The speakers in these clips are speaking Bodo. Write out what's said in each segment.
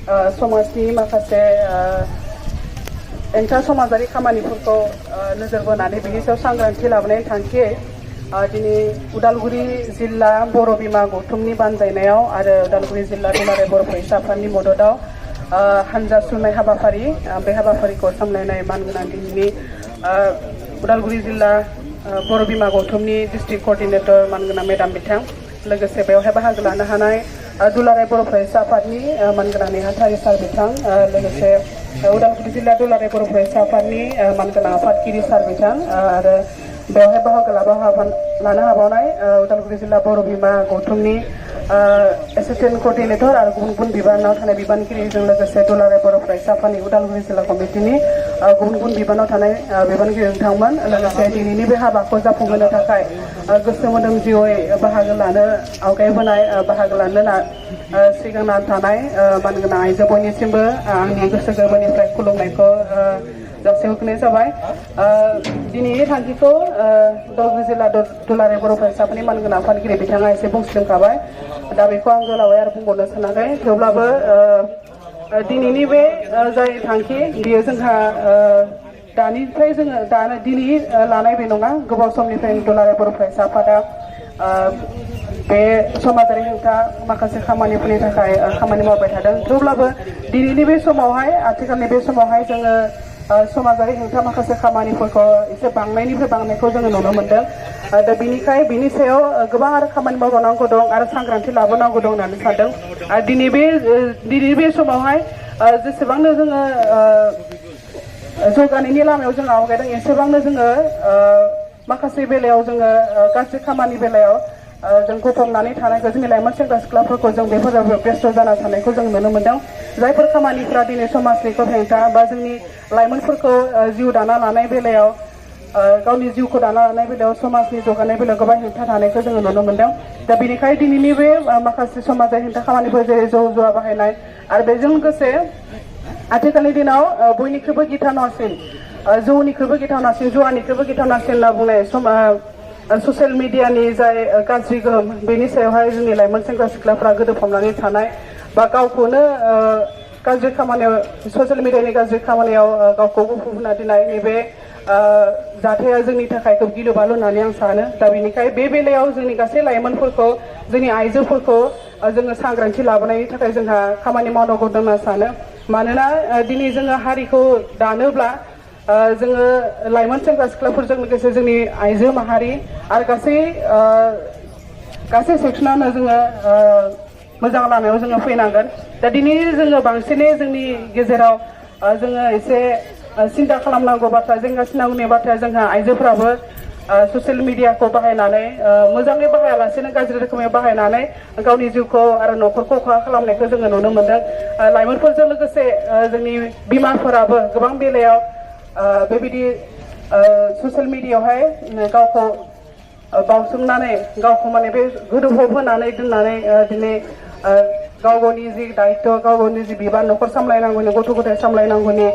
समाजनि माखासे हेंथा समाजारि खामानिफोरखौ नोजोर बोनानै बिनि सायाव सांग्रांथि लाबोनायनि थांखियै दिनै उदालगुरि जिल्ला बर' बिमा गौथुमनि बानजायनायाव आरो उदालगुरि जिल्ला दुलाराय बर' फरायसा आफादनि मददआव हानजा सुरनाय हाबाफारि बे हाबाफारिखौ सामलायनाय मानगोनां दिनैनि उदालगुरि जिल्ला बर' बिमा गौथुमनि डिस्ट्रिक्ट कोअर्डिनेटर मानगोनां मेडाम बिथां लोगोसे बेवहाय बाहागो लानो हानाय दुलाराय बर' फरायसा आफादनि मानगोनां नेहाथारि सार बिथां लोगोसे उदालगुरि जिल्ला दुलाराय बर' फरायसा आफादनि मानगोनां आफादगिरि सार बिथां आरो बेवहाय बाहागो लानो हाबावनाय उदालगुरि जिल्ला बर' बिमा गौथुमनि एसिस्टेन्ट कोअर्डिनेटर आरो गुबुन गुबुन बिबानाव थानाय बिबानगिरिजों लोगोसे दुलाराय बर' फरायसा आफादनि उदालगुरि जिल्ला कमिटिनि गुबुन गुबुन बिबानाव थानाय बिबानगिरि नोंथांमोन लोगोसे दिनैनि बे हाबाखौ जाफुंहोनो थाखाय गोसो मोदोम जिउयै बाहागो लानो आवगायबोनाय बाहागो लानो सिगांना थानाय मानगोनां आइजो बयनिसिमबो आंनि गोसो गोरबोनिफ्राय खुलुमनायखौ जासिहरनाय जाबाय। दिनैनि थांखिखौ उदालगुरि जिल्ला दुलाराय बर' फरायसा आफादनि मानगोनां आफादगिरि बिथाङा एसे बुंस्लिमखाबाय दा बेखौ आं गोलावै आरो बुंबावनो सानाखै थेवब्लाबो दिनैनि बे जाय थांखि बियो जोंहा दानिफ्राय जोङो दिनै लानाय बे नङा गोबाव समनिफ्राय दुलाराय बर' फरायसा आफादा बे समाजारि हेंथा माखासे खामानिफोरनि थाखाय खामानि मावबाय थादों थेवब्लाबो दिनैनि बे समावहाय आथिखालनि बे समावहाय जोङो समाजारि हेंथा माखासे खामानिफोरखौ एसे बांनायनिफ्राय बांनायखौ जोङो नुनो मोनदों दा बिनि सायाव गोबां आरो खामानि मावबावनांगौ दं आरो सांग्रांथि लाबोनांगौ दं होननानै सानदों आरो दिनै बे समावहाय जेसेबांनो जोङो जौगानायनि लामायाव जों आवगायदों एसेबांनो जोङो माखासे बेलायाव जोङो गाज्रि खामानि बेलायाव जों गफबनानै थानायखौ जोंनि लाइमोन सेंग्रा सिख्लाफोरखौ जों बेफोराव बेस्थ' जाना थानायखौ जों नुनो मोनदों जायफोर खामानिफ्रा दिनै समाजनि हेंथा बा जोंनि लाइमोनफोरखौ जिउ दाना लानाय बेलायाव गावनि जिउखौ दाना लानाय बेलायाव समाजनि जौगानाय बेलायाव गोबां हेंथा थानायखौ जोङो नुनो मोनदों दा बेनिखायनो दिनैनि बे माखासे समाजारि हेंथा खामानिफोर जेरै जौ जुवा बाहायनाय आरो बेजों लोगोसे आथिखालनि दिनाव बयनिख्रुइबो गिथावनासिन जौनिख्रुइबो गिथावनासिन जुवानिख्रुइबो गिथावनासिन होनना बुंनाय ससियेल मिडियानि जाय गाज्रि गोहोम बेनि सायावहाय जोंनि लाइमोन सेंग्रा सिख्लाफ्रा गोदोफबनानै थानाय बा गावखौनो गाज्रि खामानियाव ससियेल मिडियानि गाज्रि खामानियाव गावखौ गफब होना दोननाय नैबे जाथाया जोंनि थाखाय खोब गिलु बालु होननानै आं सानो दा बेनिखायनो बे बेलायाव जोंनि गासै लाइमोनफोरखौ जोंनि आइजोफोरखौ जोङो सांग्रांथि लाबोनायनि थाखाय जोंहा खामानि मावनांगौ होनना सानो मानोना दिनै जोङो हारिखौ दानोब्ला जोङो लाइमोन सेंग्रा सिख्लाफोरजों लोगोसे जोंनि आइजो माहारि आरो गासै सेक्सनावनो जोङो मोजां लामायाव जोङो फैनांगोन दा दिनै जोङो बांसिनै जोंनि गेजेराव जोङो एसे सिन्था खालामनांगौ बाथ्रा जिंगासिनांगौनि बाथ्राया जोंहा आइजोफोराबो ससियेल मिडियाखौ बाहायनानै मोजाङै बाहायालासेनो गाज्रि रोखोमै बाहायनानै गावनि जिउखौ आरो न'खरखौ खहा खालामनायखौ जोङो नुनो मोनदों लाइमोनफोरजों लोगोसे जोंनि बिमाफोराबो गोबां बेलायाव बेबायदि ससियेल मिडियायावहाय गावखौ बावसोमनानै गावखौ माने बे गोदोफब होनानै दोननानै दिनै गाव गावनि जि दायित्व गाव गावनि जि बिबान न'खर सामलायनांगौनि गथ' गथाय सामलायनांगौनि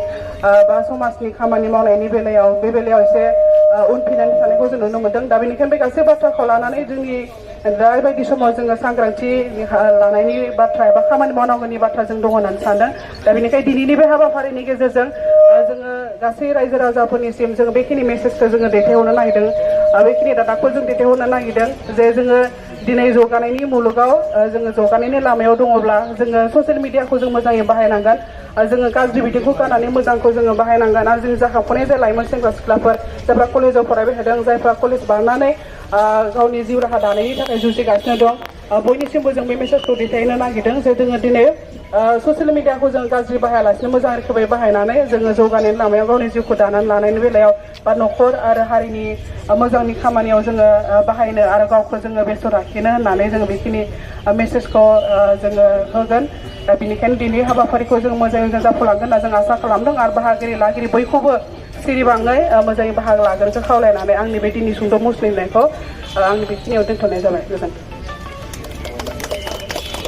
बा समाजनि खामानि मावनायनि बेलायाव बे बेलायाव एसे उनफिननानै थानायखौ जों नुनो मोनदों दा बेनिखायनो बे गासै बाथ्राखौ लानानै जोंनि दा बेबायदि समाव जोङो सांग्रांथि लानायनि बाथ्रा एबा खामानि मावनांगौनि बाथ्रा जों दङ होननानै सानदों दा बेनिखायनो दिनैनि बे हाबाफारिनि गेजेरजों जोङो गासै रायजो राजाफोरनिसिम जों बेखिनि मेसेजखौ जोङो दैथायहरनो नागिरदों बेखिनि रादाबखौ जों दैथायहरनो नागिरदों जे जोङो दिनै जौगानायनि मुलुगाव जोङो जौगानायनि लामायाव दङब्ला जोङो ससियेल मिडियाखौ जों मोजाङै बाहायनांगोन जोङो गाज्रि बिथिंखौ गारनानै मोजांखौ जोङो बाहायनांगोन आरो जों जाखांफुनाय जाय लाइमोन सेंग्रा सिख्लाफोर जायफ्रा कलेजाव फरायबाय थादों जायफ्रा कलेज बारनानै गावनि जिउ राहा दानायनि थाखाय जुजिगासिनो दं बयनिसिमबो जों बे मेसेजखौ दैथायनो नागिरदों जे जोङो दिनै ससियेल मिडियाखौ जों गाज्रि बाहायालासिनो मोजां रोखोमै बाहायनानै जोङो जौगानायनि लामायाव गावनि जिउखौ दानानै लानायनि बेलायाव बा न'खर आरो हारिनि मोजांनि खामानियाव जोङो बाहायनो आरो गावखौ जोङो बेस्थ' लाखिनो होननानै जोङो बेखिनि मेसेजखौ जोङो होगोन दा बेनिखायनो दिनै हाबाफारिखौ जों मोजाङै जाफुंलांगोन होनना जों आसा खालामदों आरो बाहागिरि लागिरि बयखौबो सिरिबाङै मोजाङै बाहागो लागोनखौ खावलायनानै आंनि बे दिनै सुंद' मुस्लिमनायखौ आंनि बेखिनियाव दोनथ'नाय जाबाय गोजोन्थों।